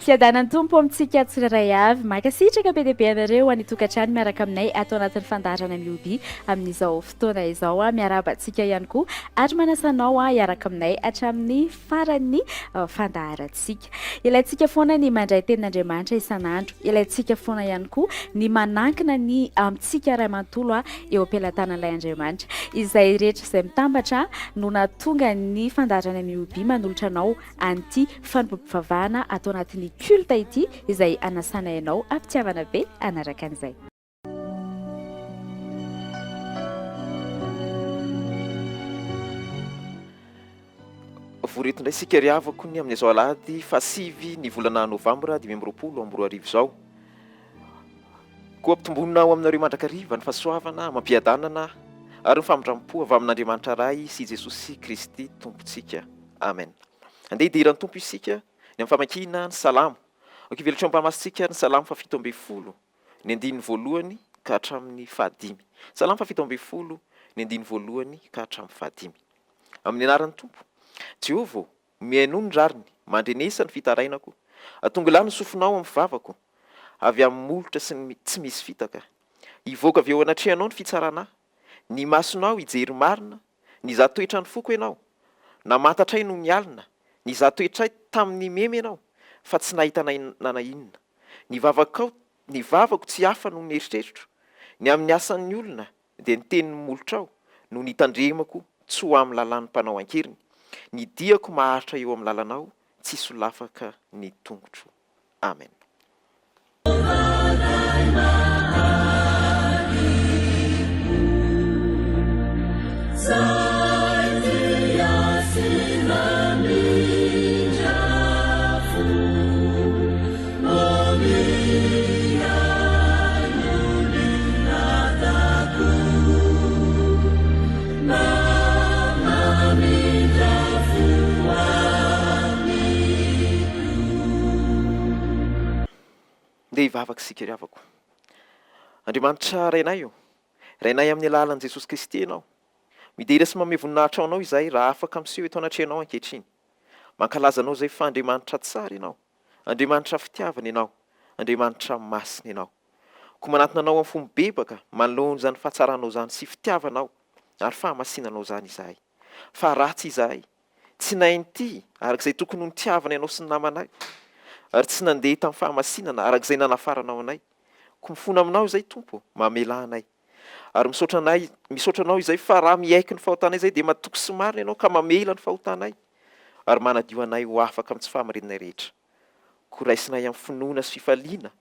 Fiadanan'ny Tompo amintsika tsirairay avy. Mankasitraka be dia be anareo any tokantrano miaraka aminay ato anatin'ny fandaharana Mihoby amin'izao fotoana izao. Miarahaba antsika ihany koa ary manasa anao hiaraka aminay hatramin'ny faran'ny fandaharantsika. Ilaintsika foana ny mandray tenin'Andriamanitra isan'andro. Ilaintsika foana ihany koa ny manankina ny amintsika iray manontolo eo am-pelatanan'ilay Andriamanitra. Izay rehetra izay mitambatra no nahatonga ny fandaharana Mihoby manolotra anao an'ity fanompoam-pivavahana ato anatin'ny culte ity izay anasanay anao am-pitiavana be hanaraka an'izay. Vory eto indray isika ry havako ny amin'izao alahady fahasivy ny volana novambra 2025 izao. Koa ampitomboina ao aminareo mandrakariva ny fahasoavana amam-piadanana ary ny famindram-po avy amin'Andriamanitra Ray sy Jesosy Kristy Tompontsika. Amen. Andeha hidera ny Tompo isika ny amin'ny famakiana ny Salamo. Aoka hivelatra eo am-pamasintsika ny Salamo fahafito ambin'ny folo, ny andininy voalohany ka hatramin'ny fahadimy. Salamo fahafito ambin'ny folo, ny andininy voalohany ka hatramin'ny fahadimy. Amin'ny anaran'ny Tompo. Jehovah ô, mihainoa ny rariny, mandrenesa ny fitarainako, atongilano ny sofinao amin'ny vavako, avy amin'ny molotra sy ny tsy misy fitaka. Hivoaka avy eo anatrehanao ny fitsarana ahy, ny masonao hijery marina, nizaha toetra ny foko ianao, namantatra ahy nony alina, nizaha toetra ahy tamin'ny memy ianao, fa tsy nahita na inona na inona. Ny vavakao, ny vavako tsy hafa noho ny eritreritro, ny amin'ny asan'ny olona dia ny tenin'ny molotrao no nitandremako tsy ho amin'ny lalàn'ny mpanao an-keriny, ny diako maharitra eo amin'ny lalanao tsy solafaka ny tongotro. Amen. Ndeha hivavaka isika ry havako. Andriamanitra Rainay ô, Rainay amin'ny alalan'i Jesosy Kristy Ianao. Midera sy manome voninahitra ho Anao izahay raha afaka miseho eto anatrehanao ankehitriny. Mankalaza Anao izay fa Andriamanitra tsara Ianao. Andriamanitra fitiavana Ianao, Andriamanitra masina Ianao. Koa manatona Anao amin'ny fo mibebaka manoloana izany fahatsaranao izany sy fitiavanao ary fahamasinanao izany izahay. Fa ratsy izahay, tsy nahay nitia araka izay tokony ho nitiavanay Anao sy ny namanay, ary tsy nandeha tamin'ny fahamasinana araka izay nanafaranao anay. Koa mifona Aminao izay Tompo, mamelà anay. Ary misaotra anay, misaotra Anao izay fa raha miaiky ny fahotanay izay dia matoky sy marina Ianao ka mamela ny fahotanay ary manadio anay ho afaka amin'ny tsy fahamarinanay rehetra. Koa raisinay amin'ny finoana sy fifaliana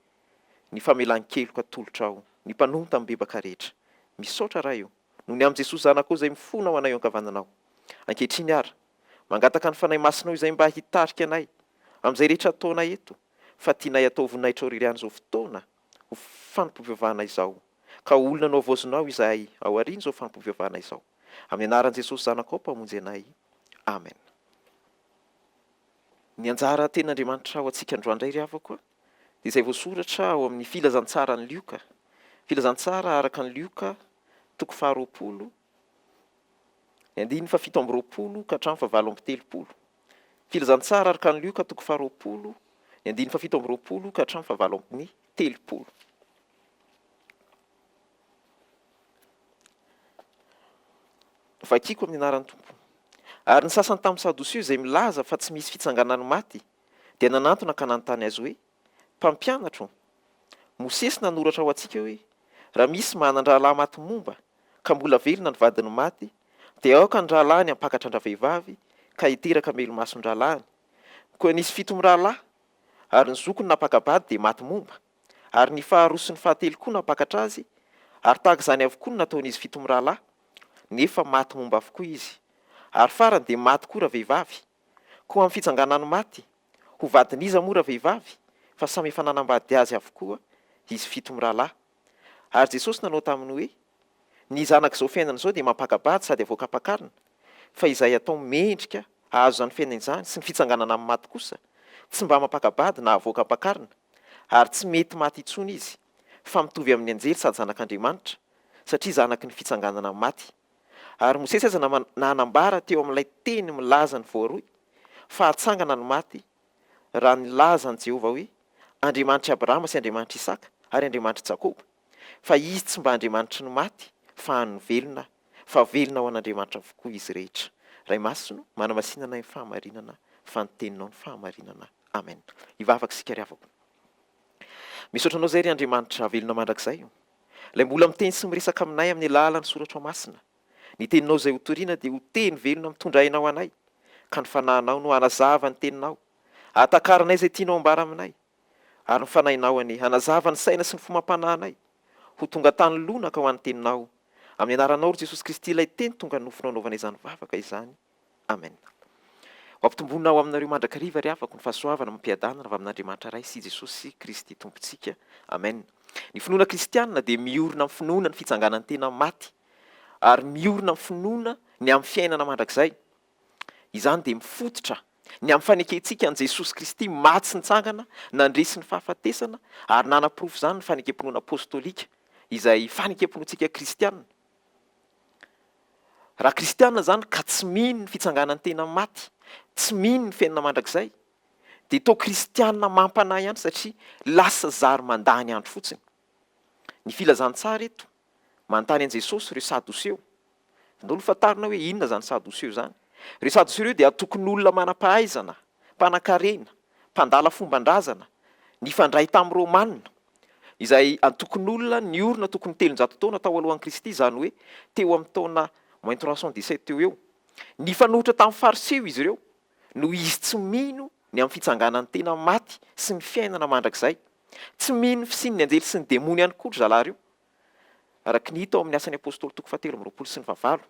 ny famelan-keloka atolotrao ny mpanonta mibebaka rehetra. Misaotra Ray o, noho ny amin'i Jesosy Zanakao izay mifona ho anay eo ankavananao. Ankehitriny ary, mangataka ny Fanahy Masinao izay mba hitarika anay amin'izay rehetra ataonay eto, fa tianay atao voninahitrao irery ihany izao fotoana ho fanompoam-pivavahana izao, ka ho olona nohavaozinao izahay aorian'izao fanompoam-pivavahana izao. Amin'ny anaran'i Jesosy Zanakao Mpamonjy anay. Amen. Ny anjara tenin'Andriamanitra ho antsika androany indray ry havako a, dia izay voasoratra ao amin'ny Filazantsaran'i Lioka. Filazantsara araka an'i Lioka, toko faharoapolo, ny andininy fahafito amby roapolo ka hatramin'ny fahavalo amby telopolo. Filazantsara araka an'i Lioka, toko faharoapolo, ny andininy fahafito amby roapolo ka hatramin'ny fahavalo amby telopolo. Vakiko amin'ny anaran'ny Tompo. Ary ny sasany tamin'ny Sadoseo izay milaza fa tsy misy fitsanganan'ny maty dia nanantona ka nanontany azy hoe, Mpampianatra ô, Mosesy nanoratra ho antsika hoe, Raha misy manan-drahalahy maty momba, ka mbola velona ny vadiny maty, dia aoka ny rahalahiny hampakatra an-dravehivavy ka hiteraka melo-mason-drahalahiny. Koa nisy fito mirahalahy, ary ny zokiny nampaka-bady dia maty momba, ary ny faharoa sy ny fahatelo koa nampakatra azy, ary tahaka izany avokoa no nataon'izy fito mirahalahy, nefa maty momba avokoa izy. Ary farany dia maty koa ravehivavy. Koa amin'ny fitsanganan'ny maty, ho vadin'iza moa ravehivavy, fa samy efa nanambady azy avokoa izy fito mirahalahy? Ary Jesosy nanao taminy hoe, Ny zanak'izao fiainana izao dia mampaka-bady sady avoaka ampakarina, fa izay atao mendrika hahazo izany fiainana izany sy ny fitsanganana amin'ny maty kosa, tsy mba mampaka-bady na avoaka ampakarina, ary tsy mety maty intsony izy, fa mitovy amin'ny anjely sady zanak'Andriamanitra, satria zanaky ny fitsanganana amin'ny maty. Ary Mosesy aza nanambara teo amin'ilay teny milaza ny voaroy, fa hatsangana ny maty. raha nilaza an'i Jehovah hoe Andriamanitr'i Abrahama sy Andriamanitr'i Isaka ary Andriamanitr'i Jakoba, fa Izy tsy mba Andriamanitry ny maty fa an'ny velona, fa velona ho an'Andriamanitra avokoa izy rehetra. Ray Masina o, manamasina anay amin'ny fahamarinana, fa ny Teninao no fahamarinana. Amen. Hivavaka isika ry havako. Misaotra Anao izay ry Andriamanitra velona mandrakizay o, Ilay mbola miteny sy miresaka aminay amin'ny alalan'ny Soratrao Masina. Ny Teninao izay hotorina dia ho Teny velona mitondra aina ho anay, ka ny Fanahinao no hanazava ny Teninao, hahatakaranay izay tianao ambara aminay. Ary ny Fanahinao anie hanazava ny saina sy ny fomam-panahinay, ho tonga tany lonaka ho an'ny Teninao. Amin'ny Anaranao, ry Jesosy Kristy, ilay Teny tonga nofo no anaovana izany vavaka izany. Amen. Ho ampitomboina ao aminareo mandrakariva ry havako ny fahasoavana amam-piadanana avy amin'Andriamanitra Ray sy Jesosy Kristy Tompontsika. Amen. Ny finoana kristianina dia miorina amin'ny finoana ny fitsanganan'ny tena maty ary miorina amin'ny finoana ny amin'ny fiainana mandrakizay. Izany dia mifototra ny amin'ny fanekentsika an'i Jesosy Kristy maty sy nitsangana, nandresy ny fahafatesana ary nanaporofo izany ny fanekem-pinoana apostolika izay fanekem-pinoantsika kristianina. Raha kristiana izany ka tsy mino ny fitsanganan'ny tena maty, tsy mino ny fiainana mandrakizay, dia toa kristiana mampanahy ihany satria lasa zary mandany andro fotsiny. Ny filazantsara eto, manontany an'i Jesosy ireo Sadoseo. Ndao aloha fantarina hoe inona izany Sadoseo izany. Ireo Sadoseo ireo dia antokon'olona manam-pahaizana, mpanankarena, mpandala fomban-drazana, nifandray tamin'ny Romana, izay antokon'olona niorina tokony 300 taona tao alohan'i Kristy, izany hoe teo amin'ny taona moins 317 teo ho eo. Nifanohitra tamin'ny Fariseo izy ireo, noho izy tsy mino ny amin'ny fitsanganan'ny tena maty sy ny fiainana mandrakizay. Tsy mino ny fisian'ny anjely sy ny demony ihany koa ry zalahy ireo, araka ny hita ao amin'ny Asan'ny Apostoly toko fahatelo amby 20 sy ny fahavalo.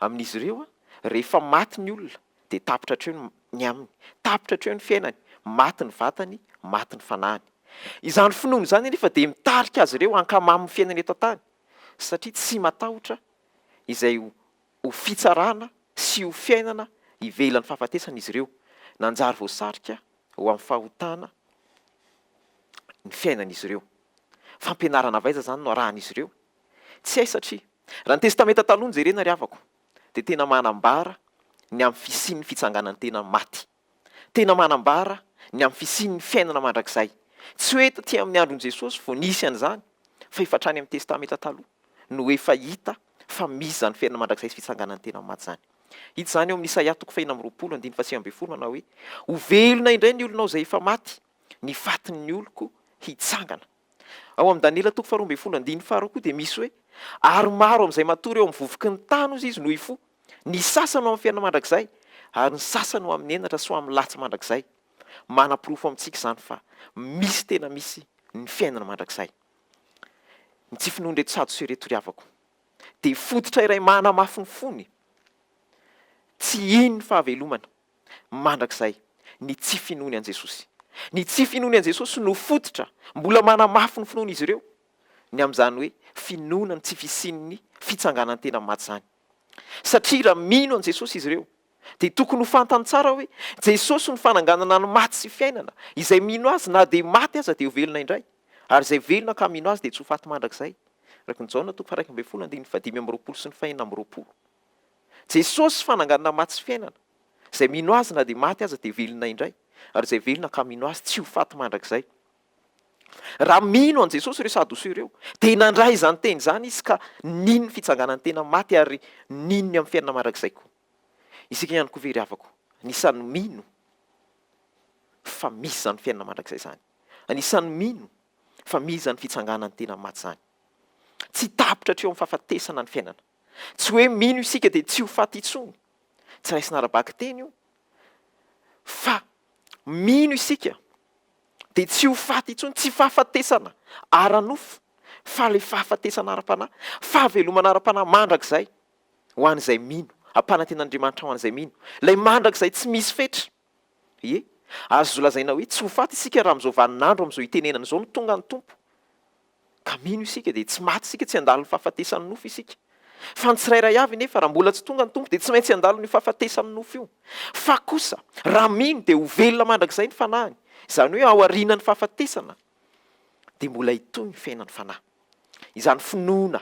Amin'izy ireo, rehefa maty ny olona dia tapitra hatreo ny aminy, tapitra hatreo ny fiainany, maty ny vatany, maty ny fanahiny. Izany finoana izany anefa dia mitarika azy ireo hankamamy ny fiainana eto an-tany, satria tsy matahotra izay ho fitsarana sy ho fiainana ivelan'ny fahafatesana izy ireo. Nanjary voasarika ho amin'ny fahotana ny fiainan'izy ireo. Fampianarana avy aiza izany no arahan'izy ireo? Tsy hay satria raha ny Testamenta Taloha no jerena ry havako dia tena manambara ny amin'ny fisian'ny fitsanganan'ny tena maty. Tena manambara ny amin'ny fisian'ny fiainana mandrakizay. Tsy hoe taty amin'ny andron'i Jesosy vao nisy an'izany fa efa hatrany amin'ny Testamenta Taloha no efa hita fa misy izany fiainana mandrakizay sy fitsanganan'ny tena maty izany. Hita izany ao amin'ny Isaia toko fahenina amby 20 andininy faha-19 manao hoe, Ho velona indray ny olonao izay efa maty, ny fatin'ny oloko hitsangana. Ao amin'ny Daniela toko faharoa ambin'ny folo andininy faharoa koa dia misy hoe, Ary maro amin'izay matory eo amin'ny vovoky ny tany, hozy izy, no hifoha, ny sasany ho amin'ny fiainana mandrakizay, ary ny sasany ho amin'ny henatra sy ho amin'ny latsa mandrakizay. Manaporofo amintsika izany fa misy tena misy ny fiainana mandrakizay. Ny tsy finoan'ireto Sadoseo ireto ry havako, dia fototra iray manamafy ny fony tsy hino ny fahavelomana. mandrakizay ny tsy finoany an'i Jesosy. Ny tsy finoany an'i Jesosy no fototra mbola manamafy ny finoan'izy ireo ny amin'izany hoe finoana ny tsy fisian'ny fitsanganan-tena maty izany. Satria raha mino an'i Jesosy izy ireo, dia tokony ho fantany tsara hoe Jesosy no fananganana ny maty sy fiainana, izay mino Azy na dia maty aza dia ho velona indray, ary izay velona ka mino Azy dia tsy ho faty mandrakizay. Araka ny Jaona toko faha-11 andininy faha-25 sy ny faha-26. Jesosy fananganana maty sy fiainana. Izay mino Azy na dia maty aza dia velona indray, ary izay velona ka mino Azy tsy ho faty mandrakizay. Raha mino an'i Jesosy ireo Sadoseo ireo, dia nandray izany teny izany izy ka nino ny fitsanganan'ny tena maty ary nino ny amin'ny fiainana mandrakizay koa. Isika ihany koa ve ry havako, anisan'ny mino fa misy izany fiainana mandrakizay izany? Anisan'ny mino fa misy izany fitsanganan'ny tena maty izany? Tsy tapitra hatreo amin'ny fahafatesana ny fiainana. Tsy hoe mino isika dia tsy ho faty intsony. Tsy raisina ara-bakiteny io. Fa mino isika dia tsy ho faty intsony, tsy fahafatesana ara-nofo fa ilay fahafatesana ara-panahy, fahavelomana ara-panahy mandrakizay ho an'izay mino, ampanantenan'Andriamanitra ho an'izay mino, ilay mandrakizay tsy misy fetra. Ie, azo lazaina hoe tsy ho faty isika raha amin'izao vaninandro amin'izao itenenana izao no tonga ny Tompo. Ka mino isika dia tsy maty isika, tsy handalo ny fahafatesan'ny nofo isika. Fa ny tsirairay avy nefa raha mbola tsy tonga ny Tompo dia tsy maintsy handalo an'io fahafatesan'ny nofo io. Fa kosa raha mino dia ho velona mandrakizay ny fanahiny. Izany hoe aorianan'ny fahafatesana dia mbola hitohy ny fiainan'ny fanahy. Izany finoana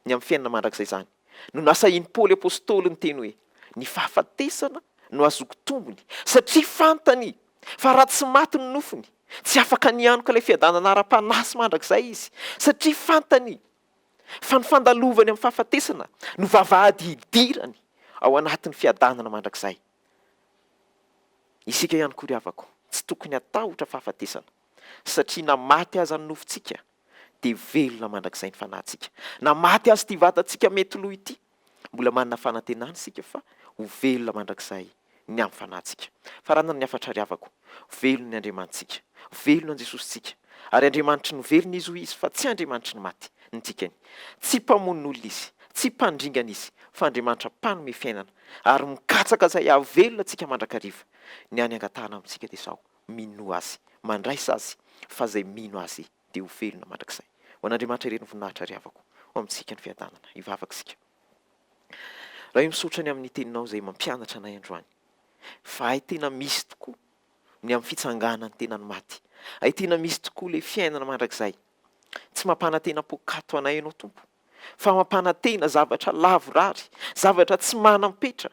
ny amin'ny fiainana mandrakizay izany no nasahin'i Paoly Apostoly niteny hoe, Ny fahafatesana no azoko tombony, satria fantany. Fa raha tsy maty ny nofony, tsy afaka nihanoka ilay fiadanana ara-panahy sy mandrakizay izy, satria fantany fa ny fandalovany amin'ny fahafatesana no vavahady hidirany ao anatin'ny fiadanana mandrakizay. Isika ihany koa ry havako, tsy tokony hatahotra fahafatesana, satria na maty aza ny nofontsika, dia velona mandrakizay ny fanahintsika. Na maty aza ity vatantsika mety lo ity, mbola manana fanantenana isika fa ho velona mandrakizay ny amin'ny fanahintsika. Faranana ny hafatra ry havako, velona ny Andriamanitsika, velona ny Jesosintsika, ary Andriamanitry ny velona Izy hoy Izy fa tsy Andriamanitry ny maty, ny dikany, tsy mpamono olona Izy, tsy mpandringana Izy, fa Andriamanitra mpanome fiainana, ary mikatsaka izay hahavelona antsika mandrakariva. Ny hany angatahana amintsika dia izao, minoa Azy, mandraisa Azy, fa izay mino Azy dia ho velona mandrakizay. Ho an'Andriamanitra irery ny voninahitra ry havako. Ho amintsika ny fiadanana. Hivavaka isika. Ray o misaotra ny amin'ny teninao izay mampianatra anay androany fa hay tena misy tokoa ny amin'ny fitsanganan'ny tenan'ny maty. Hay tena misy tokoa ilay fiainana mandrakizay. Tsy mampanantena poakato anay ianao Tompo fa mampanantena zavatra lavorary, zavatra tsy manam-petra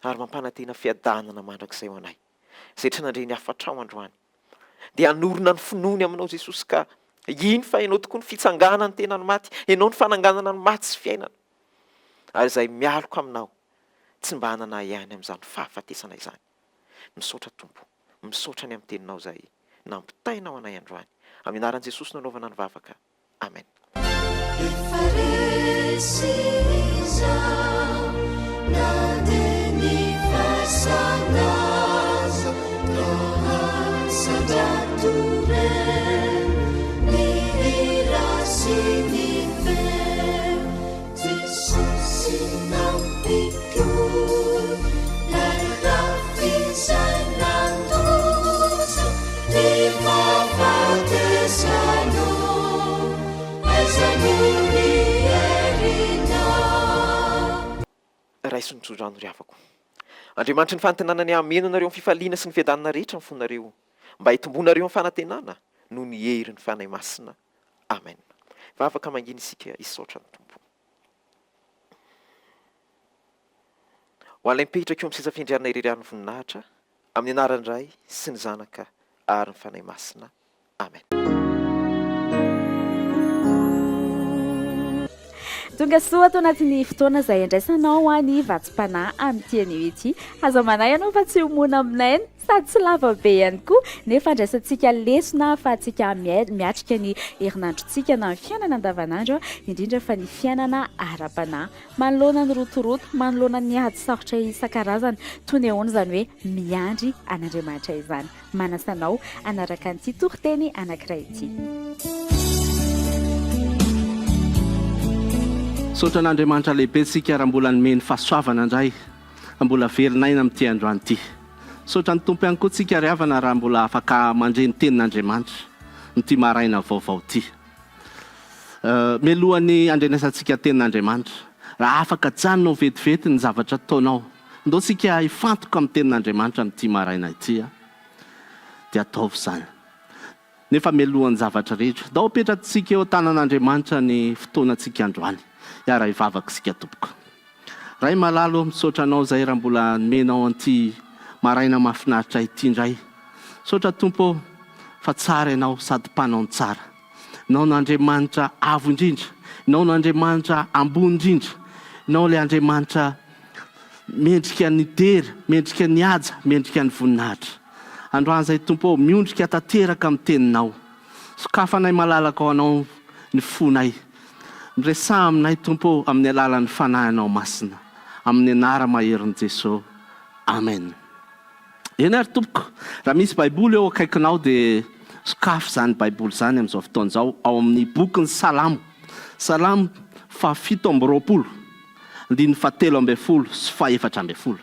ary mampanantena fiadanana mandrakizay ho anay. Izay tsy nandre ny hafatrao androany dia hanorina ny finoany aminao Jesosy ka hino fa Ianao tokoa ny fitsanganan'ny tenan'ny maty, Ianao ny fananganana ny maty sy fiainana. Ary izay mialoka aminao tsy mba hanana ahiahy amin'izany fahafatesana izany. Misaotra Tompo, misaotra ny amin'ny teninao izay nampitainao anay androany. Amin'ny anaran'i Jesosy no anaovana ny vavaka. Amen. Efa resy izaho na dia ny fasana aza toa sandratorena ny hira sy ny feo Jesosy nampiko narafy izay nandoza ny fahafatesanao aiza no nierinao. Raiso ny tsodrano ry havako. Andriamanitry ny fanantenana ny hameno anareo amin'ny fifaliana sy ny fiadanana rehetra ny fonareo, mba hitomboanareo amin'ny fanantenana noho ny herin'ny Fanahy Masina. Amen. Vavaka mangina isika hisaotra ny Tompo. Ho an'ilay mipetraka eo amin'ny seza fiandrianana irery ihany ny voninahitra, amin'ny anaran'ny Ray sy ny Zanaka ary ny Fanahy Masina. Amen. Tonga soa ato anatin'ny fotoana izay andraisanao ny vatsim-panahy amin'ity anio ity. Aza manahy ianao fa tsy ho moana aminay sady tsy lava be ihany koa nefa andraisantsika lesona ahafahantsika miatrika ny herinandrontsika na ny fiainana andavanandro indrindra fa ny fiainana ara-panahy. Manoloana ny rotoroto, manoloana ny ady sarotra isan-karazany, toy ny ahoana izany hoe miandry an'Andriamanitra izany? Manasa anao hanaraka an'ity toriteny anankiray ity. Misaotra an'Andriamanitra lehibe isika raha mbola nomeny fahasoavana indray mbola velon'aina amin'ity androany ity. Misaotra ny Tompo ihany koa tsika ry havana raha mbola afaka mandre ny tenin'Andriamanitra amin'ity maraina vaovao ity. Mialohan'ny handrenesantsika tenin'Andriamanitra, raha afaka ajanonao vetivety ny zavatra ataonao, ndao tsika hifantoka amin'ny tenin'Andriamanitra amin'ity maraina ity dia ataovy izany. Nefa mialohan'ny zavatra rehetra, ndao apetratsika eo an-tanan'Andriamanitra ny fotoanantsika androany. Hiara-hivavaka isika tompoko. Ray malala ô, misaotra Anao izay raha mbola nomenao an'ity maraina mahafinaritra ity indray. Misaotra Tompo ô, fa tsara Ianao sady mpanao ny tsara. Ianao no Andriamanitra avo indrindra, Ianao no Andriamanitra ambony indrindra, Ianao ilay Andriamanitra mendrika ny dera, mendrika ny haja, mendrika ny voninahitra. Androany izay Tompo ô, miondrika tanteraka amin'ny Teninao. Sokafanay malalaka ho Anao ny fonay. Miresaha aminay Tompo ô amin'ny alalan'ny Fanahinao Masina. Amin'ny anara-maherin'i Jeso. Amen. Eny ary tompoko, raha misy Baiboly eo akaikinao dia sokafy izany Baiboly izany amin'izao fotoana izao ao amin'ny bokin'ny Salamo. Salamo fahafito amby roapolo, andininy fahatelo ambin'ny folo sy fahefatra ambin'ny folo.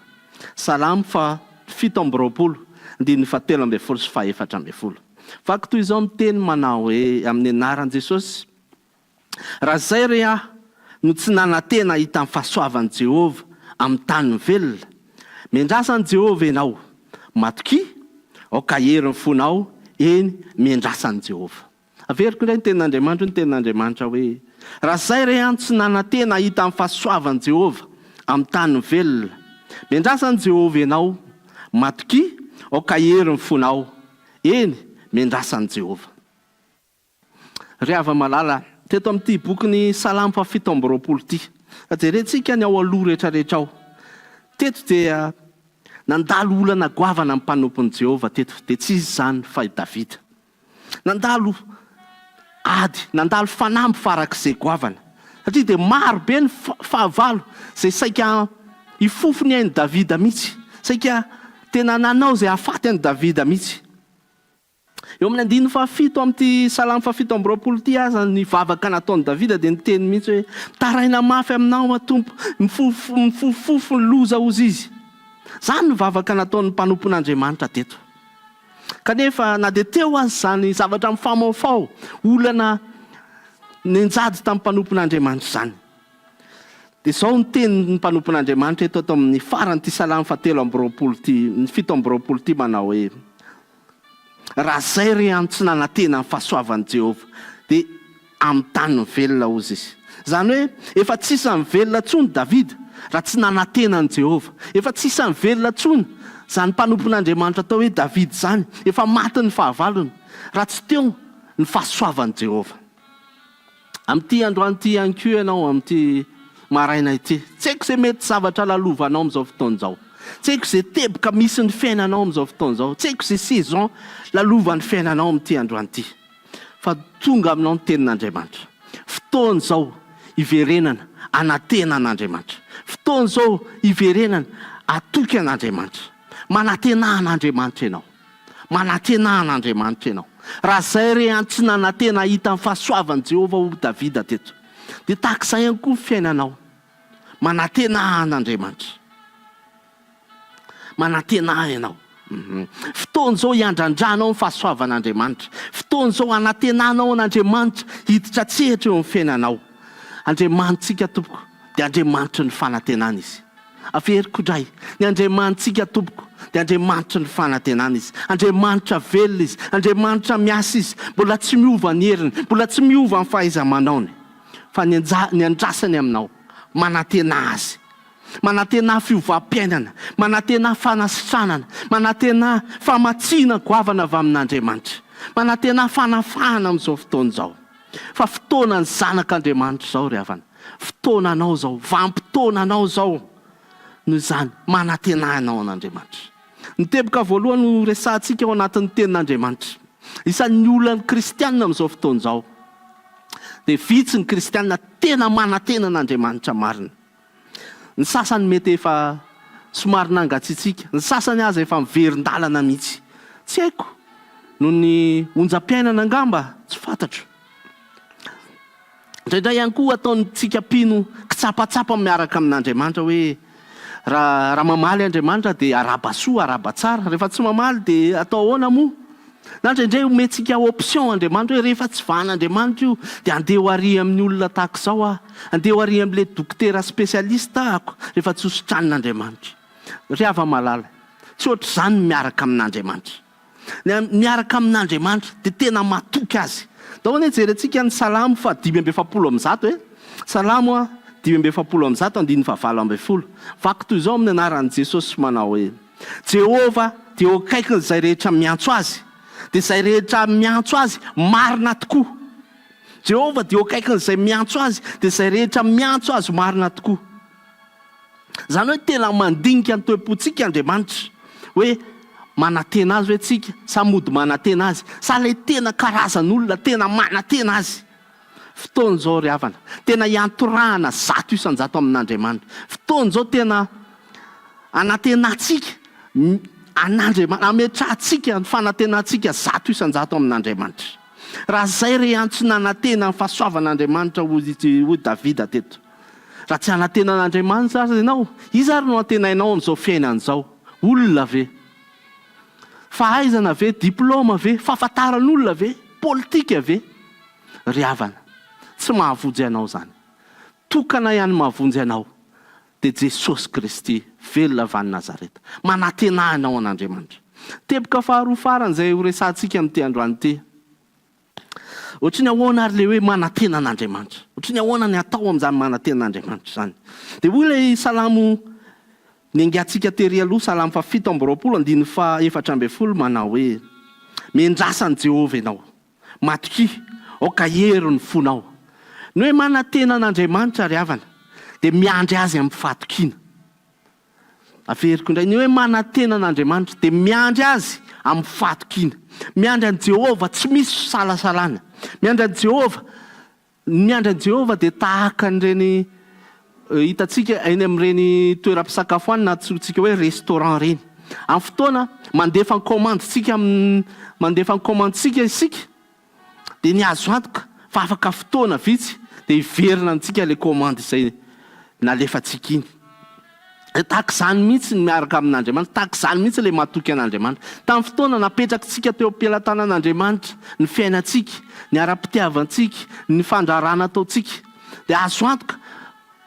Salamo fahafito amby roapolo, andininy fahatelo ambin'ny folo sy fahefatra ambin'ny folo. Vaky toy izao ny teny manao hoe, amin'ny anaran'i Jesosy, Raha izay re aho no tsy nanantena hahita ny fahasoavan'i Jehovah amin'ny tanin'ny velona! Miandrasa an'i Jehovah ianao. Matokia, aoka hahery ny fonao, eny, miandrasa an'i Jehovah. Averiko indray ny tenin'Andriamanitra, hoy ny tenin'Andriamanitra hoe, Raha izay re aho no tsy nanantena hahita ny fahasoavan'i Jehovah amin'ny tanin'ny velona! Miandrasa an'i Jehovah ianao. Matokia, Aoka hahery ny fonao, eny, miandrasa an'i Jehovah. Ry hava-malala, teto amin'ity bokin'ny Salamo fahafito amby 20 ity, raha jerentsika ny ao aloha rehetrarehetra ao, teto dia nandalo olana goavana ny mpanompon'i Jehovah teto, dia tsy iza izany fa i Davida. Nandalo ady, nandalo fanamby farak'izay goavana, satria dia maro be ny fahavalo izay saika hifofo ny ain'i Davida mihitsy, saika tena nanao izay hahafaty an'i Davida mihitsy. Eo amin'ny andininy fahafito amin'ity Salamo fahafito amby 20 ity aza ny vavaka nataon'i Davida dia niteny mihitsy hoe, Mitaraina mafy aminao aho Tompo, mifofofofo ny loza hozy izy. Izany no vavaka nataon'ny mpanompon'Andriamanitra teto. Kanefa na dia teo aza izany zavatra mifamaofao, olana nianjady tamin'ny mpanompon'Andriamanitra izany, dia izao ny tenin'ny mpanompon'Andriamanitra eto ato amin'ny faran'ity Salamo fahatelo amby 20 ity, ny 27 ity manao hoe, Raha izay re any tsy nanantena ny fahasoavan'i Jehovah, dia amin'ny tany ny velona, hozy izy. Izany hoe efa tsy isan'ny velona intsony Davida raha tsy nanantena an'i Jehovah. Efa tsy isan'ny velona intsony izany mpanompon'Andriamanitra atao hoe Davida izany, efa matin'ny fahavalony, raha tsy teo ny fahasoavan'i Jehovah. Amin'ity androany ity ihany koa ianao, amin'ity maraina ity. Tsy haiko izay mety zavatra lalovanao amin'izao fotoana izao. Tsy haiko izay teboka misy ny fiainanao amin'izao fotoana izao. Tsy haiko izay saison lalovan'ny fiainanao amin'ity androany ity. Fa tonga aminao ny tenin'Andriamanitra. Fotoana izao hiverenana hanantena an'Andriamanitra. Fotoana izao hiverenana hatoky an'Andriamanitra. Manantena an'Andriamanitra ianao. Manantena an'Andriamanitra ianao. Raha izay re any tsy nanantena hahita ny fahasoavan'i Jehovah hoy Davida teto, dia tahaka izay ihany koa ny fiainanao. Manantena an'Andriamanitra. Manantena ianao. Fotoana izao hiandrandranao ny fahasoavan'Andriamanitra. Fotoana izao hanantenanao an'Andriamanitra hiditra an-tsehatra eo amin'ny fiainanao. Andriamanitsika tompoko dia Andriamanitry ny fanantenana Izy. Averiko indray, ny Andriamanitsika tompoko dia Andriamanitry ny fanantenana Izy. Andriamanitra velona Izy, Andriamanitra miasa Izy, mbola tsy miova ny heriny, mbola tsy miova ny fahaiza-manaony. Fa ny ny andrasany aminao, manantenà Azy. Manantenà fiovam-piainana, manantenà fanasitranana, manantenà famatsiana goavana avy amin'Andriamanitra. Manantenà fanafahana amin'izao fotoana izao. Fa fotoanan'ny zanak'Andriamanitra izao ry havana. Fotoananao izao, vanim-potoananao izao. Noho izany, manantenà ianao an'Andriamanitra. Ny teboka voalohany ho resahantsika ao anatin'ny Tenin'Andriamanitra. Isan'ny olan'ny kristiana amin'izao fotoana izao, dia vitsy ny kristiana tena manantena an'Andriamanitra marina. Ny sasany mety efa somary nangatsiatsiaka, ny sasany aza efa miverin-dalana mihitsy. Tsy haiko, noho ny onjam-piainana angamba, tsy fantatro. Indraindray ihany koa ataontsika mpino kitsapatsapa miaraka amin'Andriamanitra hoe raha raha mamaly Andriamanitra dia arahaba soa, arahaba tsara, rehefa tsy mamaly dia atao ahoana moa? Na indraindray omentsika option Andriamanitra hoe rehefa tsy vahan'Andriamanitra io dia andeha ho ary amin'ny olona tahaka izao aho, andeha ho ary amin'ilay dokotera spécialiste ahako rehefa tsy hositranin'Andriamanitra. Ry hava-malala, tsy ohatr'izany ny miaraka amin'Andriamanitra. Ny miaraka amin'Andriamanitra dia tena matoky Azy. Ndao anie jerentsika ny Salamo faha 145 e! Salamo 145 andininy faha 18. Vaky toy izao amin'ny anaran'i Jesosy manao hoe, Jehovah dia eo akaikin'izay rehetra miantso Azy, dia izay rehetra miantso Azy marina tokoa. Jehovah dia eo akaikin'izay miantso Azy, dia izay rehetra miantso Azy marina tokoa. Izany hoe tena mandinika ny toe-pontsika Andriamanitra, hoe manantena Azy ve tsika sa mody manantena Azy, sa ilay tena karazan'olona tena manantena Azy. Fotoana izao ry havana, tena hiantorahana 100% amin'Andriamanitra. Fotoana izao tena anantenantsika an'Andriamanitra, ametrahantsika ny fanantenantsika 100% amin'Andriamanitra. Raha izay re antso nanantena ny fahasoavan'Andriamanitra hoy Davida teto. Raha tsy hanantena an'Andriamanitra aza ianao, iza ary no antenainao amin'izao fiainana izao? Olona ve? Fahaizana ve? Diplaoma ve? Fahafantaran'olona ve? Politika ve? Ry havana, tsy mahavonjy anao izany. Tokana ihany mahavonjy anao, dia Jesosy Kristy, velona avy any Nazareta. Manantenà ianao an'Andriamanitra. Teboka faharoa farany izay horesahantsika amin'ity androany ity. Ohatry ny ahoana ary ilay hoe manantena an'Andriamanitra? Ohatry ny ahoana ny atao amin'izany manantena an'Andriamanitra izany? Dia hoy ilay Salamo. Niaingantsika tery aloha Salamo faha 27 andininy faha 14 manao hoe, Miandrasa an'i Jehovah ianao. Matokia, aoka hery ny fonao. Ny hoe manantena an'Andriamanitra ry havana dia miandry Azy amin'ny fahatokiana. Averiko indray, ny hoe manantena an'Andriamanitra dia miandry Azy amin'ny fahatokiana. Miandry an'i Jehovah tsy misy fisalasalana. Miandry an'i Jehovah, ny miandry an'i Jehovah dia tahaka an'ireny hitantsika eny amin'ireny toeram-pisakafoanana antsointsika hoe restaurant ireny. Amin'ny fotoana mandefa ny kaomandintsika amin'ny mandefa ny kaomandintsika isika dia ny azo antoka fa afaka fotoana vitsy dia hiverina amintsika ilay kaomandy izay nalefantsika iny. Dia tahaka izany mihitsy ny miaraka amin'Andriamanitra, tahaka izany mihitsy ilay matoky an'Andriamanitra. Tamin'ny fotoana napetrakitsika teo am-pelatanan'Andriamanitra ny fiainantsika, ny ara-pitiavantsika, ny fandraharahana ataontsika, dia azo antoka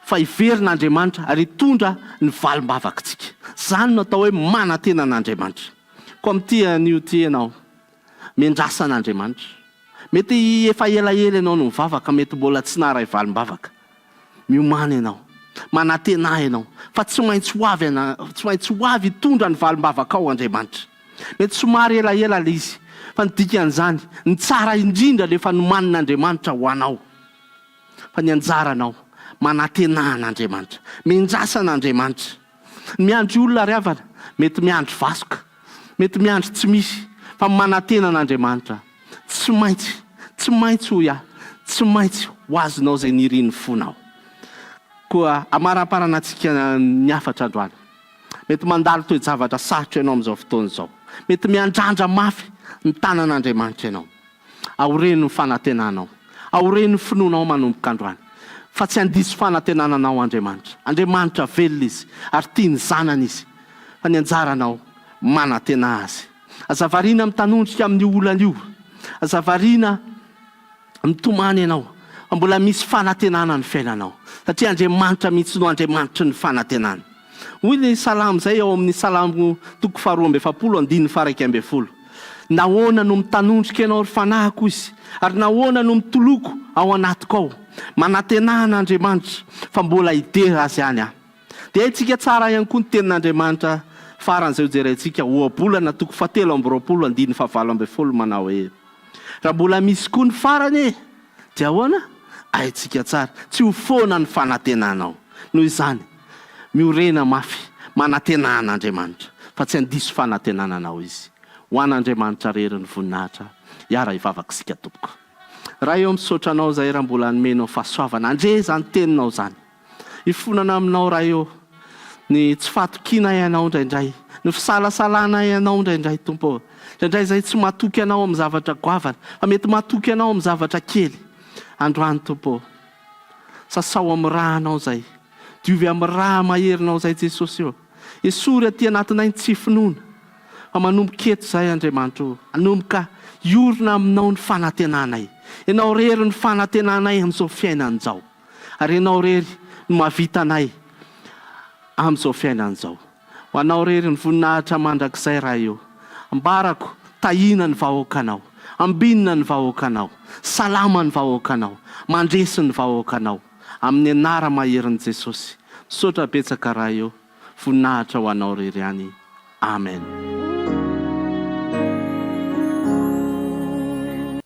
fa hiverina Andriamanitra ary hitondra ny valim-bavakitsika. Izany no atao hoe manantena an'Andriamanitra. Koa amin'ity anio ity ianao, miandrasa an'Andriamanitra. Mety efa elaela ianao no nivavaka, mety mbola tsy naharay valim-bavaka. Miomàna ianao. Manantenà ianao fa tsy maintsy ho avy tsy maintsy ho avy hitondra ny valim-bavakao Andriamanitra. Mety somary elaela ilay izy, fa ny dikan'izany, ny tsara indrindra no efa nomanin'Andriamanitra ho anao. Fa ny anjaranao, manantenà an'Andriamanitra. Miandrasa an'Andriamanitra. Ny miandry olona ry havana, mety miandry vasoka, mety miandry tsy misy, fa manantena an'Andriamanitra. Tsy maintsy, tsy maintsy hoy aho, tsy maintsy ho azonao izay nirian'ny fonao. Koa amaraparana antsika ny hafatra androany. Mety mandalo toe-javatra sarotra ianao amin'izao fotoana izao. Mety miandrandra mafy ny tanan'Andriamanitra ianao. Aoreno ny fanantenanao. Aoreno ny finoanao manomboka androany. Fa tsy handiso fanantenana anao Andriamanitra. Andriamanitra velona Izy ary tia ny zanany Izy. Fa ny anjaranao, manantena Azy. Aza variana mitanondrika amin'io olana io. Aza variana mitomany ianao. Fa mbola misy fanantenana ny fiainanao. Satria Andriamanitra mihitsy no Andriamanitry ny fanantenana. Hoy ny Salamo izay ao amin'ny Salamo toko faharoa amby efapolo andininy faha-11, Nahoana no mitanondrika ianao, ry fanahiko, izy, ary nahoana no mitoloko ao anatiko ao? Manantenà an'Andriamanitra, fa mbola hidera Azy ihany aho. Dia haintsika tsara ihany koa ny tenin'Andriamanitra faran'izay hojerentsika, Ohabolana toko fahatelo amby roapolo andininy fahavalo ambin'ny folo manao hoe, Raha mbola misy koa ny farany e! Dia ahoana? Haintsika tsara, tsy ho foana ny fanantenanao. Noho izany, miorena mafy, manantenà an'Andriamanitra, fa tsy handiso fanantenana anao Izy. Ho an'Andriamanitra irery ny voninahitra. Hiara-hivavaka isika tompoko. Ray ô, misaotra Anao izahay raha mbola nomenao fahasoavana handre izany Teninao izany. Ifonana aminao Ray ô, ny tsy fahatokianay Anao indraindray, ny fisalasalanay Anao indraindray Tompo ô. Indraindray izahay tsy matoky Anao amin'ny zavatra goavana, fa mety matoky Anao amin'ny zavatra kely. Androany Tompo ô, sasao amin'ny rà-Nao izahay, diovy amin'ny rà maherinao izahay Jesosy ô. Esory aty anatinay ny tsy finoana, fa manomboka eto izahay Andriamanitra ô, hanomboka hiorina aminao ny fanantenanay. Ianao irery no fanantenanay amin'izao fiainana izao. Ary Ianao irery no mahavita anay amin'izao fiainana izao. Ho Anao irery ny voninahitra mandrakizay Ray o. Ambarako, tahiana ny vahoakanao. Ambinina ny vahoakanao. Salama ny vahoakanao. Mandresy ny vahoakanao. Amin'ny anara-maherin'i Jesosy. Misaotra betsaka Ray o. Voninahitra ho Anao irery ihany. Amen.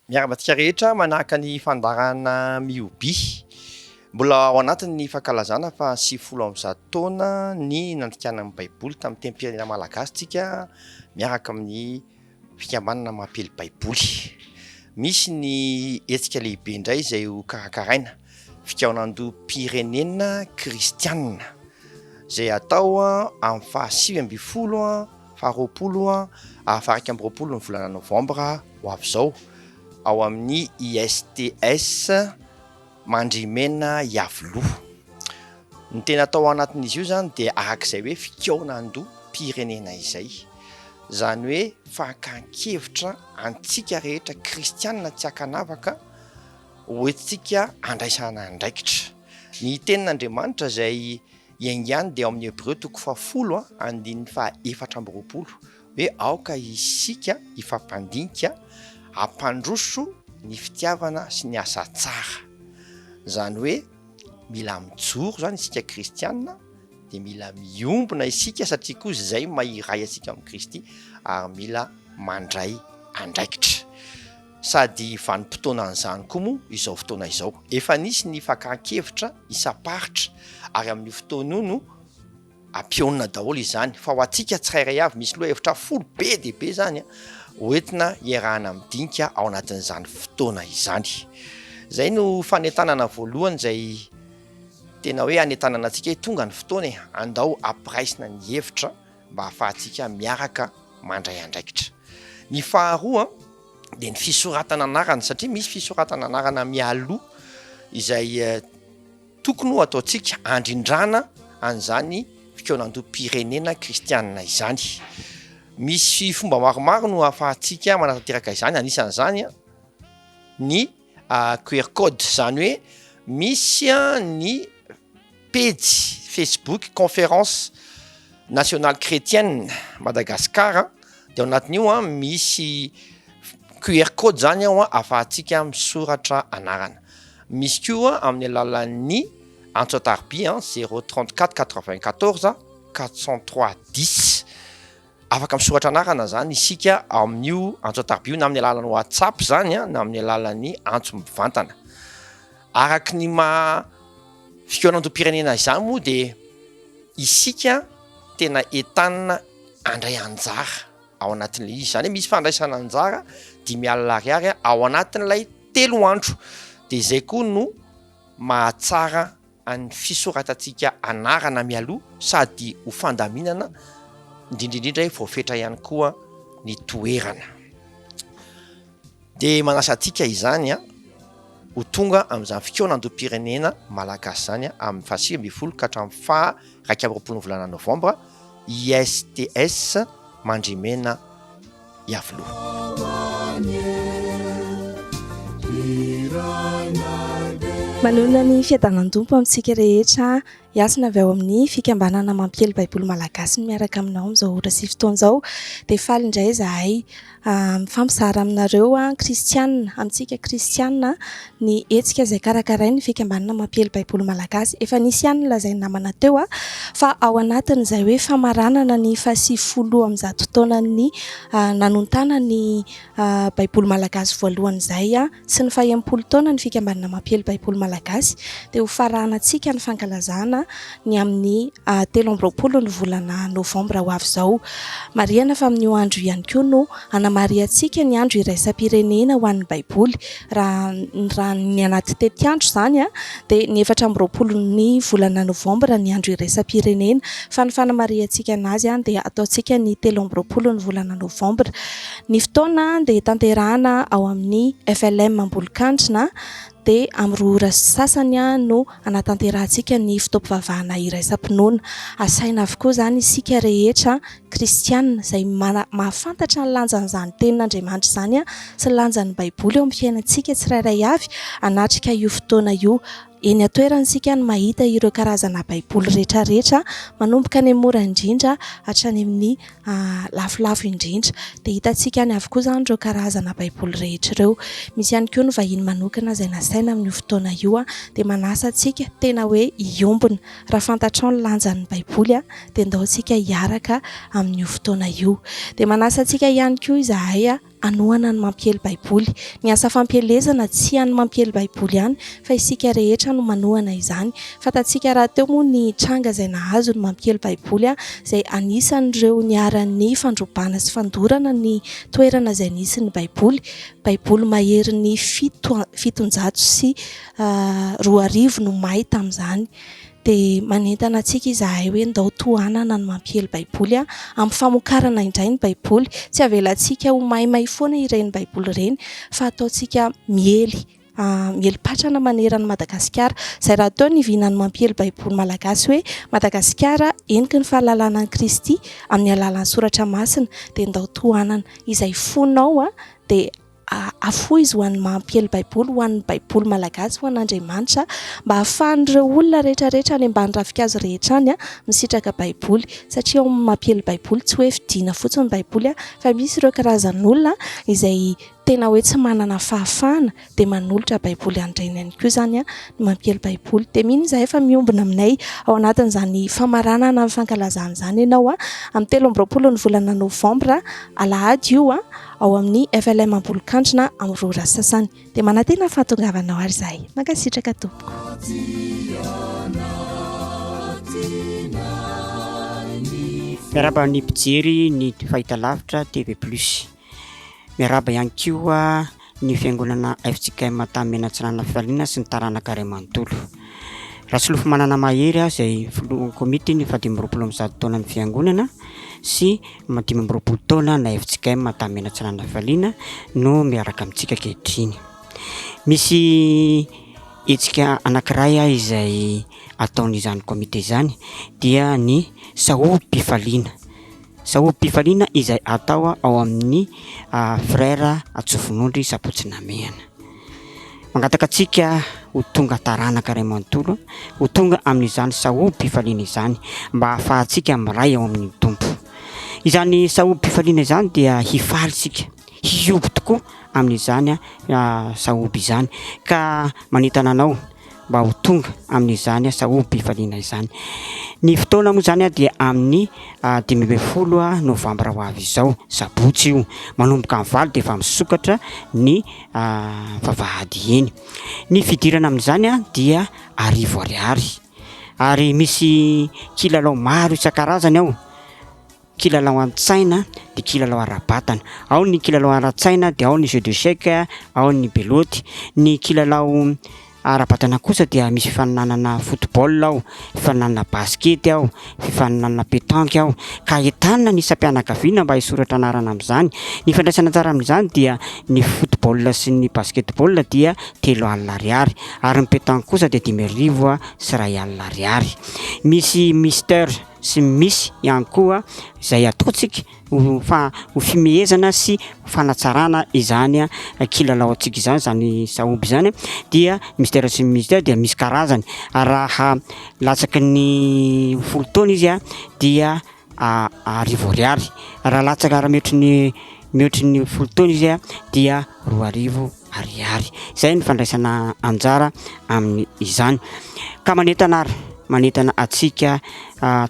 Miarahaba antsika rehetra manahaka ny fandaharana Mihoby. Mbola ao anatin'ny fankalazana faha 190 taona ny nandikana ny Baiboly tamin'ny tenim-pirenena malagasy tsika miaraka amin'ny fikambanana Mampiely Baiboly. Misy ny hetsika lehibe indray izay ho karakaraina, fikaonandoham-pirenena kristianina izay atao amin'ny faha 19, faha 20 ary faha 21 ny volana novambra ho avy izao ao amin'ny ISTS Mandrimena Iavoloha. Ny tena atao ao anatin'izy io izany dia araka izay hoe fikaonandoham-pirenena izay. Izany hoe fakan-kevitra antsika rehetra kristianina tsy ankanavaka hoentintsika handraisana andraikitra. Ny tenin'Andriamanitra izay iaingany dia ao amin'ny Hebreo toko fahafolo andininy faha-24 hoe aoka isika hifampandinika hampandroso ny fitiavana sy ny asa tsara. Izany hoe mila mijoro izany isika kristianina. dia mila miombona isika satria koa izay maha iray antsika amin'i Kristy ary mila mandray andraikitra. Sady vanim-potoanan'izany koa moa izao fotoana izao. Efa nisy ny fakan-kevitra isam-paritra ary amin'io fotoana io no ampihaonina daholo izany fa ho antsika tsirairay avy misy lohahevitra folo be dia be izany hoentina hiarahana midinika ao anatin'izany fotoana izany. Izay no fanentanana voalohany izay tena hoe hanentanana antsika hoe tonga ny fotoana e, andao ampiraisina ny hevitra mba hahafahantsika miaraka mandray andraikitra. Ny faharoa dia ny fisoratana anarana satria misy fisoratana anarana mialoha izay eh, tokony ho ataontsika handrindrana an'izany fikaonandoham-pirenena kristianina izany. Misy fomba maromaro no ahafahantsika manatanteraka izany, anisan'izany ny QR code, izany hoe misy ny pejy Facebook Conférence Nationale Chrétienne Madagascar, dia ao anatin'io misy QR code izany ao ahafahantsika misoratra anarana. Misy koa amin'ny alalan'ny antso an-tariby 0 34 94 403 10. Afaka misoratra anarana izany isika amin'io antso an-tariby io na amin'ny alalan'ny WhatsApp izany na amin'ny alalan'ny antso mivantana. Araky ny maha fikaonandoham-pirenena izany moa dia isika tena entanina handray anjara ao anatin'ilay izy. Izany hoe misy fandraisana anjara 50 ariary ao anatin'ilay telo andro. Dia izay koa no mahatsara an'ny fisoratantsika anarana mialoha sady ho fandaminana, indrindra indrindra hoe voafetra ihany koa ny toerana. Dia manasa antsika izany ho tonga amin'izany fikaonandoham-pirenena malagasy izany amin'ny faha 19 ka hatramin'ny faha 21 ny volana novambra, ISTS Mandrimena Iavoloha. Manonona ny fiadanan'ny Tompo amintsika rehetra, Hasina avy ao amin'ny fikambanana Mampiely Baiboly Malagasy no miaraka aminao amin'izao ora sy fotoana izao. Dia faly indray izahay mifampizara aminareo kristiana, amintsika kristiana ny hetsika izay karakarain'ny fikambanana Mampiely Baiboly Malagasy. Efa nisy ihany ny lazain'ny namana teo fa ao anatin'izay hoe famaranana ny fahasivifolo amin'izato taonan'ny nanontana ny Baiboly Malagasy voalohany izay sy ny fahenimpolo taona ny fikambanana Mampiely Baiboly Malagasy dia ho faranantsika ny fankalazana ny amin'ny 23 ny volana novambra ho avy izao. Marihana fa amin'io andro io ihany koa no hanamarihantsika ny andro iraisam-pirenena ho an'ny Baiboly. Raha raha ny anaty tetiandro izany dia ny 24 ny volana novambra ny andro iraisam-pirenena fa ny fanamarihantsika anazy dia ataontsika ny 23 ny volana novambra. Ny fotoana dia tanterahana ao amin'ny FLM Ambolokandrina dia amin'ny roa ora sy sasany no hanatanterahantsika ny fotoam-pivavahana iraisam-pinoana. Asaina avokoa izany isika rehetra kristiana izay mahafantatra ny lanjan'izany tenin'Andriamanitra izany sy ny lanjan'ny Baiboly eo amin'ny fiainantsika tsirairay avy hanatrika io fotoana io. Eny an-toerana isika no mahita ireo karazana Baiboly rehetrarehetra, manomboka any amin'ny mora indrindra hatrany amin'ny lafolafo indrindra. Dia hitantsika any avokoa izany ireo karazana Baiboly rehetra ireo. Misy ihany koa ny vahiny manokana izay nasaina amin'io fotoana io, dia manasa antsika tena hoe hiombona. Raha fantatrao ny lanjan'ny Baiboly dia ndao isika hiaraka amin'io fotoana io. Dia manasa antsika ihany koa izahay hanohana ny mampiely Baiboly. Ny asa fampielezana tsy an'ny mampiely Baiboly ihany fa isika rehetra no manohana izany. Fantatsika rahateo moa ny tranga izay nahazo ny mampiely Baiboly izay anisan'ireo niharan'ny fandrobana sy fandorana ny toerana izay nisy ny Baiboly. Baiboly maherin'ny 2007 no may tamin'izany. Dia manentana antsika izahay hoe ndao tohanana ny mampiely Baiboly amin'ny famokarana indray ny Baiboly. Tsy avelantsika ho maimay foana ireny Baiboly ireny fa ataontsika miely, miely patrana manerana an'i Madagasikara. Izay rahateo ny vinan'ny mampiely Baiboly malagasy hoe Madagasikara heniky ny fahalalana an'i Kristy amin'ny alalan'ny soratra masina. Dia ndao tohanana. Izay fonao dia Afoizo ho an'ny mampiely Baiboly, ho an'ny Baiboly malagasy, ho an'Andriamanitra, mba hahafahan'ireo olona rehetra rehetra any ambany ravinkazo rehetra any misitraka Baiboly. Satria ao amin'ny mampiely Baiboly tsy hoe vidiana fotsiny ny Baiboly fa misy ireo karazan'olona izay tena hoe tsy manana fahafahana dia manolotra Baiboly an'ireny ihany koa izany ny mampiely Baiboly. Dia mino izahay fa miombona aminay ao anatin'izany famaranana ny fankalazana izany ianao amin'ny 23 ny volana novambra, alahady io, ao amin'ny FLM Ambolokandrina amin'ny 2 ora sasany. Dia manantena ny fahatongavanao ary izahay. Mankasitraka tompoko. Miarahaba ny mpijery ny fahitalavitra TV Plus. Miarahaba ihany koa ny fiangonana fjkm Antanimena Antsinanana Fifaliana sy ny taranaka iray manontolo. Rasolofomanana Mahery izay filohan'ny komity ny faha 125 taonan'ny fiangonana sy 25 taona na fjkm Antanimena Antsinanana Fifaliana no miaraka amintsika ankehitriny. Misy hetsika anankiray izay ataon'izany komite izany dia ny sahobim-pifaliana. Sahobim-pifaliana izay atao ao amin'ny Frère Antsofonondry Sabotsy Namehana. Mangataka antsika ho tonga taranaka iray manontolo, ho tonga amin'izany sahobim-pifaliana izany mba hahafahantsika miray ao amin'ny Tompo. Izany sahobim-pifaliana izany dia hifaly isika, hihoby tokoa amin'izany sahoby izany ka manentana anao mba ho tonga amin'izany sahobim-pifaliana izany. Ny fotoana moa izany dia amin'ny 15 novambra ho avy izao, sabotsy io, manomboka amin'ny valo dia efa misokatra ny vavahady eny. Ny fidirana amin'izany dia arivo ariary ary misy kilalao maro isan-karazany ao. Kilalao an-tsaina dia kilalao ara-batana. Ao ny kilalao ara-tsaina dia ao ny jeu d'échec, ao ny beloty. Ny kilalao ara-batana kosa dia misy fifaninanana football ao, fifaninanana basket ao, fifaninanana pétanque ao. Ka entanina ny isam-pianakaviana mba hisoratra anarana amin'izany. Ny fandraisana anjara amin'izany dia ny football sy ny basketball dia 3000 ariary ary ny pétanque kosa dia 2100 ariary. Misy Mister. sy misy ihany koa izay ataontsika ho fa ho fimehezana sy ho fanatsarana izany kilalaontsika izany, izany sahoby izany dia mystère sy mystère dia misy karazany, raha latsaky ny folo taona izy a dia arivo ariary, raha latsaka raha mihoatry ny mihoatry ny folo taona izy a dia 2000 ariary. Izay ny fandraisana anjara amin'izany. Ka manentana ary, manentana antsika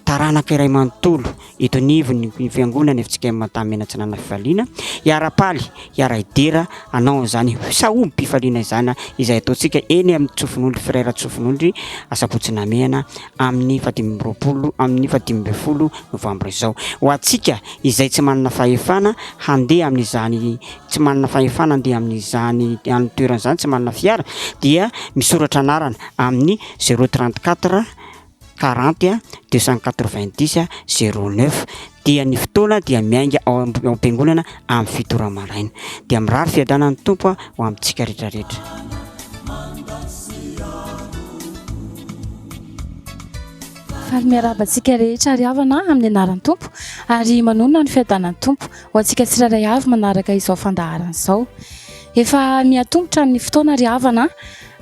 taranaka iray manontolo eto anivon'ny fiangonana FJKM Antanimena Atsinanana Fifaliana, hiara-paly, hiara-hidera hanao an'izany sahobim-pifaliana izany izay ataontsika eny amin'ny Tsofinondry Frère Tsofinondry Asabotsy Namehana amin'ny faha 25 amin'ny faha 15 novambra izao. Ho antsika izay tsy manana fahefana handeha amin'izany tsy manana fahefana handeha amin'izany any toerana izany, tsy manana fiara dia misoratra anarana amin'ny zéro 34 40 290 09 dia ny fotoana dia miainga ao am-piangonana amin'ny fito ora maraina. Dia mirary fiadanan'ny Tompo ho amintsika rehetra rehetra. Faly miarahaba antsika rehetra ary havana amin'ny anaran'ny Tompo ary manonona ny fiadanan'ny Tompo ho antsika tsirairay avy manaraka izao fandaharana izao. Efa miha-tongotra ny fotoana ry havana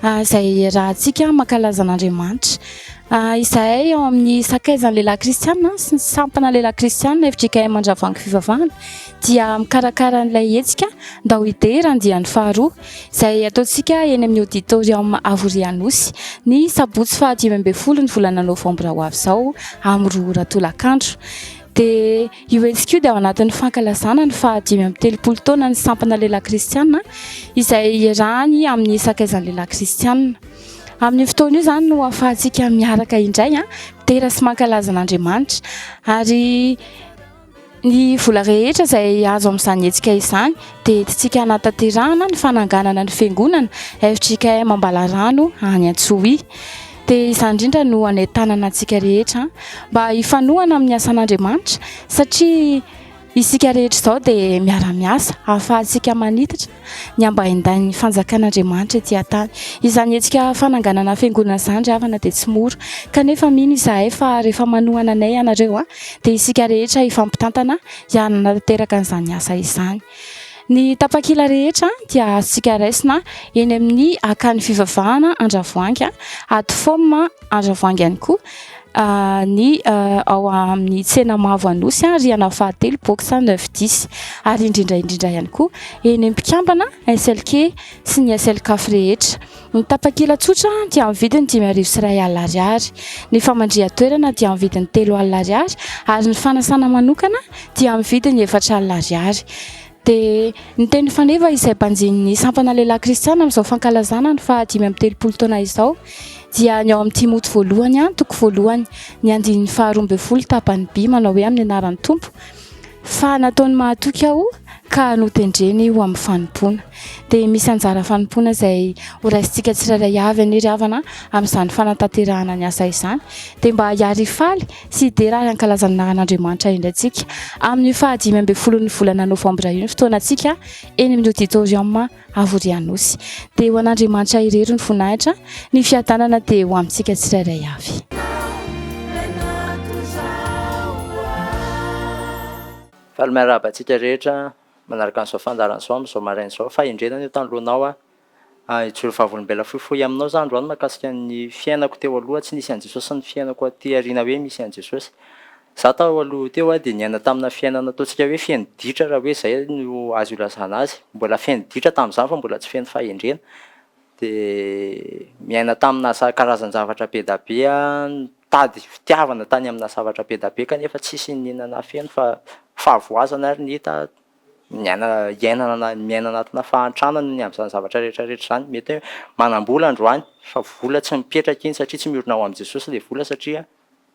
izay iarahantsika mankalaza an'Andriamanitra. Izahay ao amin'ny Sakaizan'ny Lehilahy Kristiana sy ny Sampana Lehilahy Kristiana fjkm Andravoahangy Fivavahana dia mikarakara an'ilay hetsika Ndao Hidera andiany faharoa izay ataontsika eny amin'ny Auditorium Avoria Anosy ny sabotsy faha 15 ny volana novambra ho avy izao amin'ny 2 ora tolakandro. Dia io hetsika io dia ao anatin'ny fankalazana ny faha 35 taonan'ny Sampana Lehilahy Kristiana izay iarahany amin'ny Sakaizan'ny Lehilahy Kristiana. Amin'io fotoana io izany no ahafahantsika miaraka indray, midera sy mankalaza an'Andriamanitra. Ary ny vola rehetra izay azo amin'izany hetsika izany dia entintsika hanatanterahana ny fananganana ny fiangonana fjkm Ambalarano any Antsohihy. Dia izany indrindra no anentanana antsika rehetra mba hifanohana amin'ny asan'Andriamanitra satria isika rehetra izao dia miara-miasa ahafahantsika manitatra ny ambaindain'ny fanjakan'Andriamanitra ety an-tany. Izany hetsika fananganana fiangonana izany ry havana dia tsy mora kanefa mino izahay fa rehefa manohana anay ianareo dia isika rehetra hifampitantana hiara-hanatanteraka an'izany asa izany. Ny tapakila rehetra dia azontsika raisina eny amin'ny Akany Fivavahana Andravoahangy, Adfom Andravoahangy ihany koa. ny ao amin'ny tsena mavo Anosy, rihana fahatelo, box neuf dix. Ary indrindra indrindra ihany koa eny amin'ny mpikambana SLK sy ny SLCAF rehetra. Ny tapakila tsotra dia amin'ny vidiny 1500 ariary, ny famandrihan-toerana dia amin'ny vidiny 3000 ariary ary ny fanasana manokana dia amin'ny vidiny 4000 ariary. Dia ny teny faneva izay banjinin'ny sampana lehilahy kristiana amin'izao fankalazana ny faha 35 taona izao dia ny ao amin'ny Timoty voalohany toko voalohany ny andininy faha 12 tapany by manao hoe amin'ny anaran'ny Tompo fa nataony mahatoky aho ka notendreny ho amin'ny fanompoana. Dia misy anjara fanompoana izay ho raisintsika tsirairay avy anie ry havana amin'izany fanatanterahana ny asa izany. Dia mba hiary hifaly sy hidera ary hankalaza ny anaran'Andriamanitra indray tsika amin'io faha 15n'ny volana novambra io ny fotoanantsika eny amin'ny auditorium Havoria Anosy. Dia ho an'Andriamanitra irery ny voninahitra, ny fiadanana dia ho amintsika tsirairay avy. Faly miarahaba antsika rehetra manaraka an'izao fandaharana izao amin'izao maraina izao. Fahendrena ny eo tanoloanao aho. Hijoro vavolombelona fohifohy aminao za androany mahakasika ny fiainako teo aloha tsy nisy an'i Jesosy sy ny fiainako aty aoriana hoe misy an'i Jesosy. Za tao aloha teo dia niaina tamina fiainana ataontsika hoe feno ditra raha hoe zay no azo ilazana azy. Mbola feno ditra tamin'izany fa mbola tsy feno fahendrena. Dia miaina tamina karazan-javatra be da be aho, nitady fitiavana tany amina zavatra be da be kanefa tsisy n'inona nahafeno fa fahavoazana ary ny hita. Miaina iainana miaina anatina fahantrana noho ny amin'izany zavatra rehetra rehetra izany. Mety hoe manam-bola androany fa vola tsy mipetraka iny satria tsy miorina ao amin'i Jesosy ilay vola satria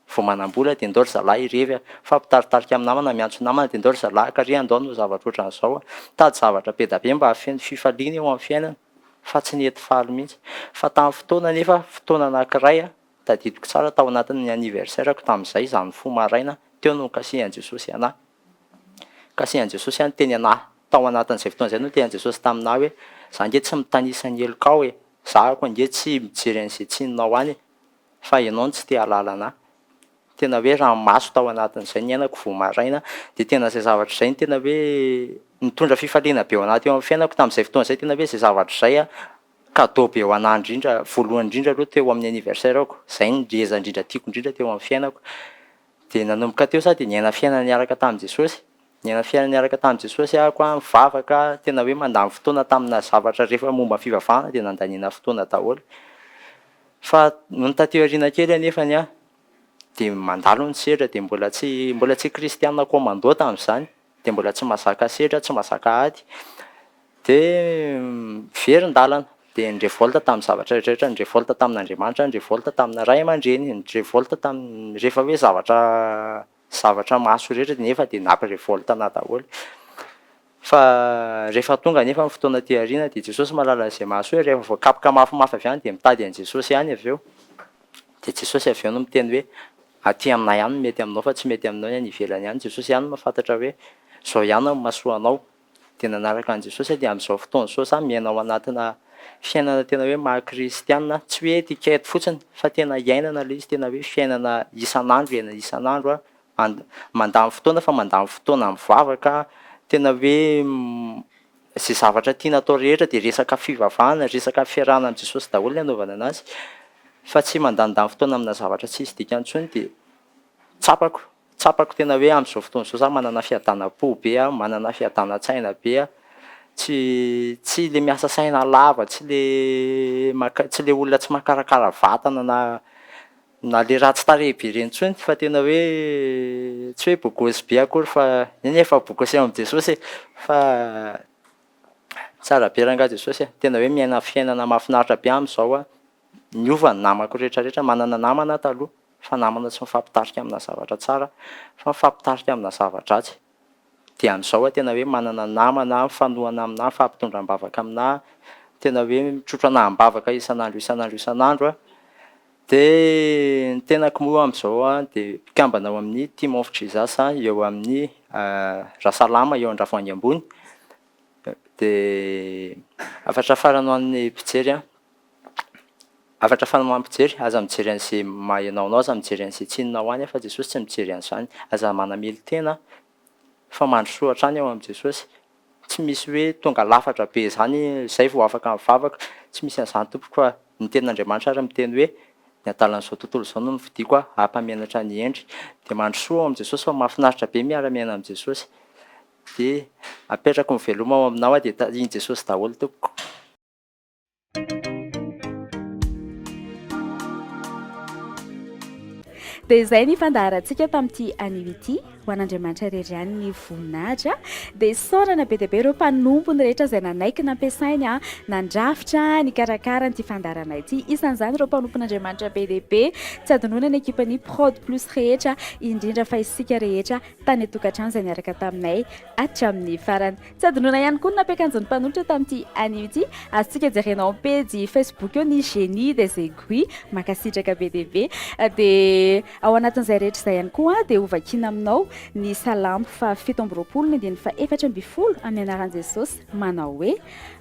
vao manam-bola dia ndao ry zalahy hirevy a! Mifampitaritarika amin'ny namana, miantso namana dia ndao ry zalahy kary andao hanao zavatra ohatran'izao a! Mitady zavatra be dia be mba hahafeno fifaliana eo amin'ny fiainana fa tsy nety faly mihitsy. Fa tamin'ny fotoana anefa, fotoana anankiray tadidiko tsara tao anatin'ny anniversaire-ko tamin'izay, izaho nifoha maraina, teo no nikasihan'i Jesosy an'ahy. Kasihan'i Jesosy aho niteny anah tao anatin'izay fotoana izay no nitenin'i Jesosy taminah hoe, za ange tsy mitanisa ny helokao e, za ako ange tsy mijery an'izay tsininao any e, fa ianao no tsy te hahalala anah. Tena hoe ranomaso tao anatin'izay niainako vao maraina, dia tena izay zavatra izay no tena hoe nitondra fifaliana be ho anah teo amin'ny fiainako tamin'izay fotoana izay, tena hoe izay zavatra izay an, cadeau be ho anah indrindra, voalohany indrindra aloha teo amin'ny anniversaire-ko, izay no ngeza indrindra tiako indrindra teo amin'ny fiainako. Dia nanomboka teo za dia niaina fiainana niaraka tamin'i Jesosy. Niaina fiainana niaraka tamin'i Jesosy aho koa, nivavaka, tena hoe mandany fotoana tamina zavatra rehefa momba ny fivavahana dia nandaniana fotoana daholo. Fa nony taty aoriana kely anefany aho dia mandalo ny sedra dia mbola tsy mbola tsy kristiana commando tamin'izany. Dia mbola tsy mahazaka sedra, tsy mahazaka ady. Dia miverin-dalana, dia ni-revolte tamin'ny zavatra rehetra rehetra, ni-revolte tamin'Andriamanitra, ni-revolte tamina ray aman-dreny, ni-revolte tamin'ny rehefa hoe zavatra zavatra mahasoa rehetra nefa dia nampi-revolte anah daholo. Fa rehefa tonga anefa ny fotoana aty aoriana dia Jesosy mahalala izay mahasoa e, rehefa voakapoka mafimafy avy any dia mitady an'i Jesosy ihany avy eo. Dia Jesosy avy eo no miteny hoe aty aminay ihany no mety aminao fa tsy mety aminao ny any ivelany any, Jesosy ihany no mahafantatra hoe izao ihany no mahasoa anao. Dia nanaraka an'i Jesosy aho dia amin'izao fotoana izao za miaina ao anatina fiainana tena hoe maha kristianina, tsy hoe étiquette fotsiny fa tena iainana ilay izy, tena hoe fiainana isan'andro iainana isan'andro an, mandany fotoana fa mandany fotoana mivavaka, tena hoe izay zavatra tiana atao rehetra dia resaka fivavahana, resaka fiarahana amin'i Jesosy daholo ny anaovana anazy fa tsy mandanindany fotoana amina zavatra tsisy dikany intsony dia tsapako Tsapako tena hoe amin'izao fotoana izao za manana fiadanam-po be aho, manana fiadanan-tsaina be aho, tsy tsy le miasa saina lava, tsy le maka tsy le olona tsy mahakarakara vatana na na le ratsy tarehy be ireny intsony fa tena hoe tsy hoe beau gosse be akory fa eny e efa beau gosse ao amin'i Jesosy e, fa tsara be rangahy Jesosy a, tena hoe miaina fiainana mahafinaritra be amin'izao aho, niova ny namako rehetra rehetra, manana namana aho taloha. fa namana tsy mifampitarika amina zavatra tsara fa mifampitarika amina zava-dratsy. Dia amin'izao aho tena hoe manana namana mifanohana aminà, mifampitondra am-bavaka aminà, tena hoe mitrotro anà am-bavaka isan'andro isan'andro isan'andro aho. Dia ny tenako moa amin'izao aho dia mpikambana ao amin'ny Team of Jesus eo amin'ny Rasalama eo Andravoahangy ambony. Dia hafatra farany ho an'ny mpijery an. Hafatra farany ho an'ny mpijery, aza mijery an'izay maha ianao anao, aza mijery an'izay tsinona ho any fa Jesosy tsy mijery an'izany. Aza manamelo-tena fa mandrosoa hatrany ao amin'i Jesosy. Tsy misy hoe tonga lafatra be izany izay vao afaka mivavaka, tsy misy an'izany tompoko fa ny tenin'Andriamanitra ary miteny hoe. Ny adalan'izao tontolo izao no nofidiko hampamenatra ny hendry. Dia mandrosoa ao amin'i Jesosy fa mahafinaritra be miara-miaina amin'i Jesosy. Dia apetrako ny veloma ao aminao aho dia tahian'i Jesosy daholo tompoko. Dia izay ny fandaharantsika tamin'ity anio ity. Ho an'Andriamanitra irery ihany ny voninahitra. Dia isaorana be dia be ireo mpanompony rehetra izay nanaiky nampiasainy nandrafitra, nikarakara an'ity fandaharana ity. Isan'izany ireo mpanompon'Andriamanitra be dia be. Tsy adinoina ny ekipan'ny Prod Plus rehetra, indrindra fa isika rehetra tany an-tokantrano izay niaraka taminay hatramin'ny farany. Tsy adinoina ihany koa ny nampiakanjo ny mpanolotra tamin'ity anio ity. Azontsika jerena ao amin'ny pejy Facebook eo ny Génie des Aiguilles. Mankasitraka be dia be. Dia ao anatin'izay rehetra izay ihany koa dia hovakiana aminao ny Salamo faha 27 ny andininy faha 14 amin'ny anaran'i Jesosy manao hoe,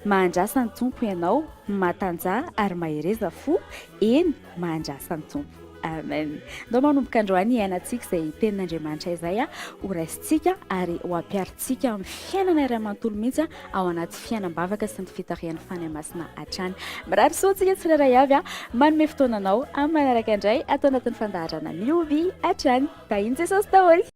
Mahandrasa ny Tompo ianao, matanjaha ary mahereza fo, eny, mahandrasa ny Tompo. Amen. Ndao manomboka androany hiainantsika izay tenin'Andriamanitra izay ho raisintsika ary ho ampiharintsika amin'ny fiainana iray manontolo mihitsy ao anaty fiainam-bavaka sy ny fitarihan'ny Fanahy Masina hatrany. Mirary soa antsika tsirairay avy manome fotoana anao amin'ny manaraka indray ato anatin'ny fandaharana Mihoby hatrany. Tahin'i Jesosy daholo.